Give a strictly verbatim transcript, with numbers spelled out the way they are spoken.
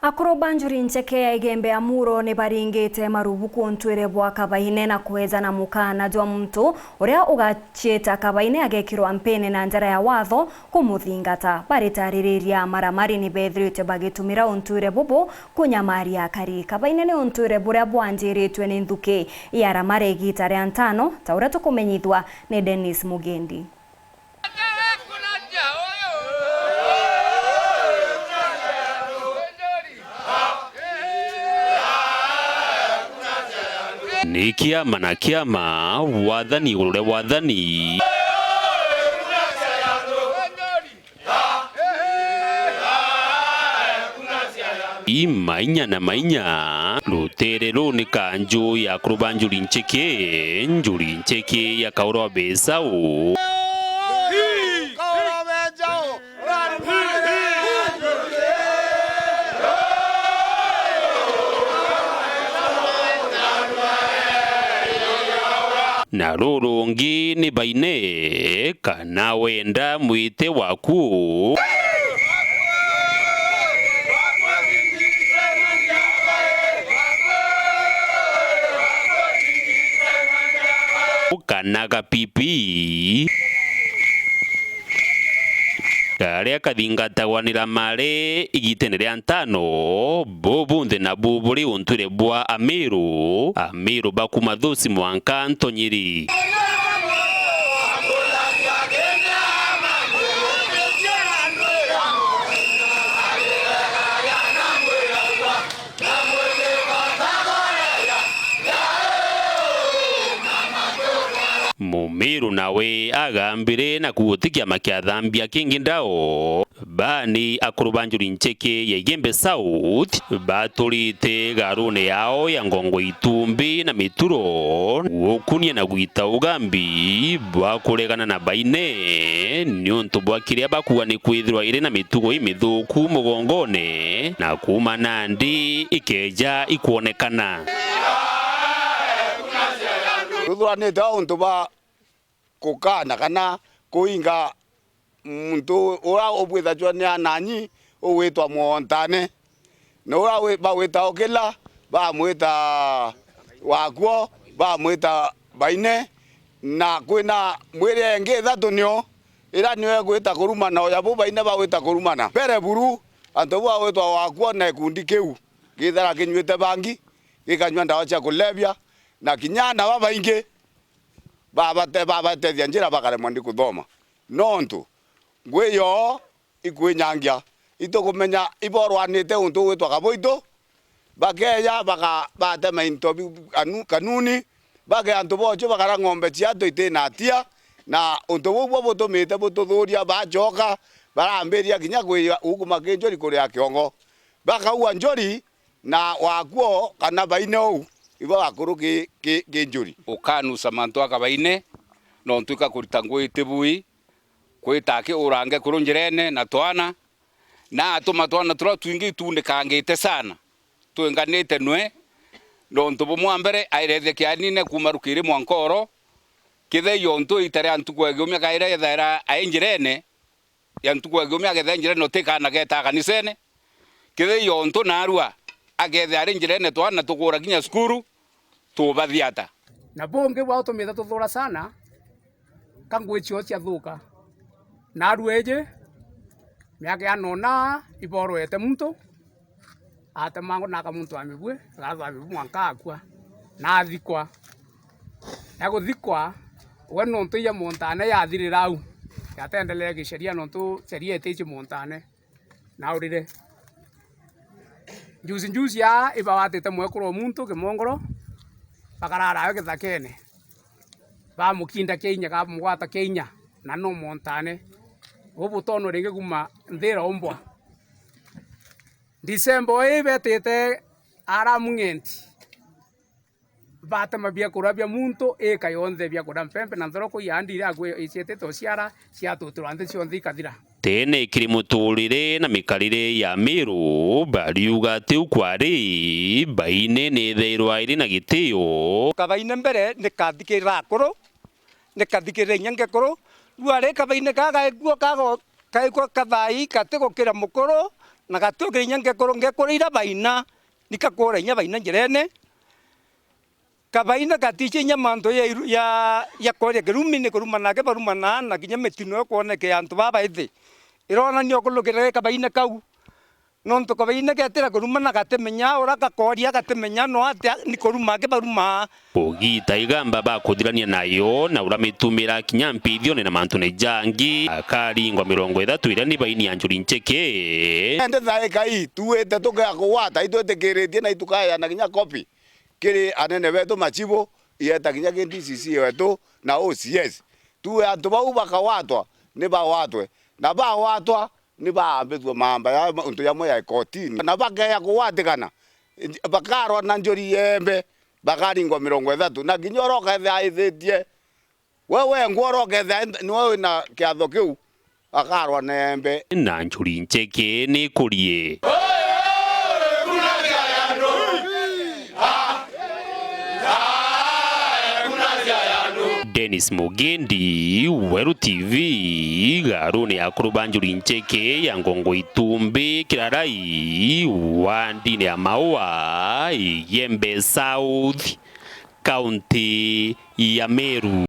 Akuru ba Njuri Ncheke ya Igembe ya Muro ni baringite marubuku untwire bwa Kabaine na kwejana mukana jwa muntu uria ugaciita Kabaine agekirwa mpene na njara ya watho kumuthingata. Baritaririria maramari ni bethirite bagitumira untwire bubu kunyamaria akari. Kabaine ni untwire buria bwanjiritwe ni nthuki ya aramari igiita ria ntano, ta uria tukumenyithua ni Dennis Mugendi. Ni kiama na kiama, wathani iguru ria wathani. I mainya na mainya, rutere ruu ni kanju ya akuru ba Njuri Ncheke, Njuri Ncheke ya Kaura wa Besau. Na ruru rungi ni Baine, kana wenda mwite waku. Kana gapipi. Karia kathingatagwa ni ramari igitene ria ntano, bubu nthi nabu buri untwire bwa Amiru, Amiru ba kuma Thusi mwanka Ntonyiri. Mumiru nawe agambire na kuuti kiama kia Thambia Kingi Ndao. Bani akuru ba Njuri Ncheke ya Igembe South baturite garune yao ya Ngongo Itumbi na Mituro gukunia na gwita ugambi bwa kuregana na Baine niuntu bwa kiria bakua ni kwithirwa iri na mitugo imithuku mugongone na kuuma nandi ikeja ikwonekana. Tuthuranite o untu bwa kukana kana kuinga muntu uria ubwithagua ni ananyi ugwitwa Mwontane, na uria wi-, bagwita Okila, bamwita Wakuo, bamwita Baine, na kwina mwiri ingi ithatu nio, ira nio igwita Kurumana, uja bu Baine bagwita Kurumana. Mbere buru, antu bu bagwitwa Wakuo na gikundi kiu githara kinyuite bangi, gikanyua ndawa cia kulevya, na kinya ana babaingi babate-, babatethia njira bakaremwa ni kuthoma. Nontu ngui yoo ikwinyangia, itukumenya iborwanite untu ugwitwa Kaboito, bakeja baka-, batema into biu kanu-, kanuni, bake antu bocio bakara ng'ombe ciatu iti na atia, na untu buu bwo butumite bututhuria, bacoka barambiria kinya kwi-, gukuma ki Njuri kuria kiongo. Bakaua Njuri, na Wakuo kana Baine uu, ibo bakuru ki, ki, ki Njuri. Ukanusa mantu a Kabaine, nontu ikakurita ngui iti bui, kwita aki urange kuru njirene na twana, na atuma twana turia twingi ituunikangite sana, twinganite nwe, nontu bumwe wa mbere airethia kianine kuuma rukiri mwanka oro, kithei ontu ita ria ntuku ya giumia kaira yethaira ai njirene, ya ntuku ya kiumia akethira njirene uti kaana getaa kanisene, kethira iyo untu naarua akethira ari njirene twana tukuura kinya cukuru, tuubathia ata? Na bungi bwa utumite tuthuura sana, ka ngui cio ciathuka. Naarua iji, miaka ya nona iborwete muntu, atemangwa na aka muntu wa mibui, agathwa mibui mwanka akua, na athikwa. Eguthikwa, we nontu iya Montane yathirira au, yatendelea gisheria nontu sheria itici Montane, naurire. Njusi njusi aa ibawatite mwekuru o muntu kimongoro, bakarara awe githakene, bamukinda kia inya, kamugwata kia inya, na no Montane. Ubu butono ringi kuma nthira umbwa. December ii betite ara Mung'enti, batema biakuria bia muntu ika yonthe, biakuria mpempe na nthoroko, iandi iria akwi icietite uciara, ciatutirwa nthi cionthe ikathira. Tene kiri muturire na mikarire ya Miru, bariuga tiu kwari, Baine ni ithairwa iri na gitio. Kabaine mbere ni kathikirira akuru, ni kathikirira inya ngekuru. Riu ari Kabaine ka gaikuo kago-, kaikuo kathai kati gukira mukuru, Na gatuukire inya ngekuru, ngekuru ira baina, ni kakura inya baina njirene. Kabaina gatiici inya mantu ya iru-, ya, ya kooria kirumi, ni kuruma nake baruma na, na kinya mitino ikwoneke ya antu baa baithi. Ironania ukurukire kabaina kau. Nontu kabaina getira kuruma na gatimenya, ura gakooria gatimenya no atia, ni kuruma ake baruma. Kugita igamba bakuthirania nayo, na ura mitumira kinya mpithione na mantune jangi, akaringwa mirongo ithatu iria ni baini ya Njuri Ncheke. Ende thaika ii, tuite tukea kugwata, itwitikiritie na itukayana kinya kopi kiri anene betu machibu, ieta kinya ki D C C wetu na O C S. Tuwe antu bau bakagwatwa, ni bagwatwe, na bagwatwa, ni baambithua maamba ya untu jamwe ya ikotini, na bakeeja kugwatikana, bakarwa na Njuri Yembe, bakaringwa mirongo ithatu, na kinya uria ukethia aithitie, we wengwa uria ukethia niwe wina kiatho kiu, akarwa na Yembe. Na Njuri Ncheke ni ikurie. Dennis Mugendi, Weru T V, garuni ya akuru ba Njuri Ncheke ya Ngongo Itumbi, Kirarai, wandine ya Maua, Igembe South, kaunti ya Meru.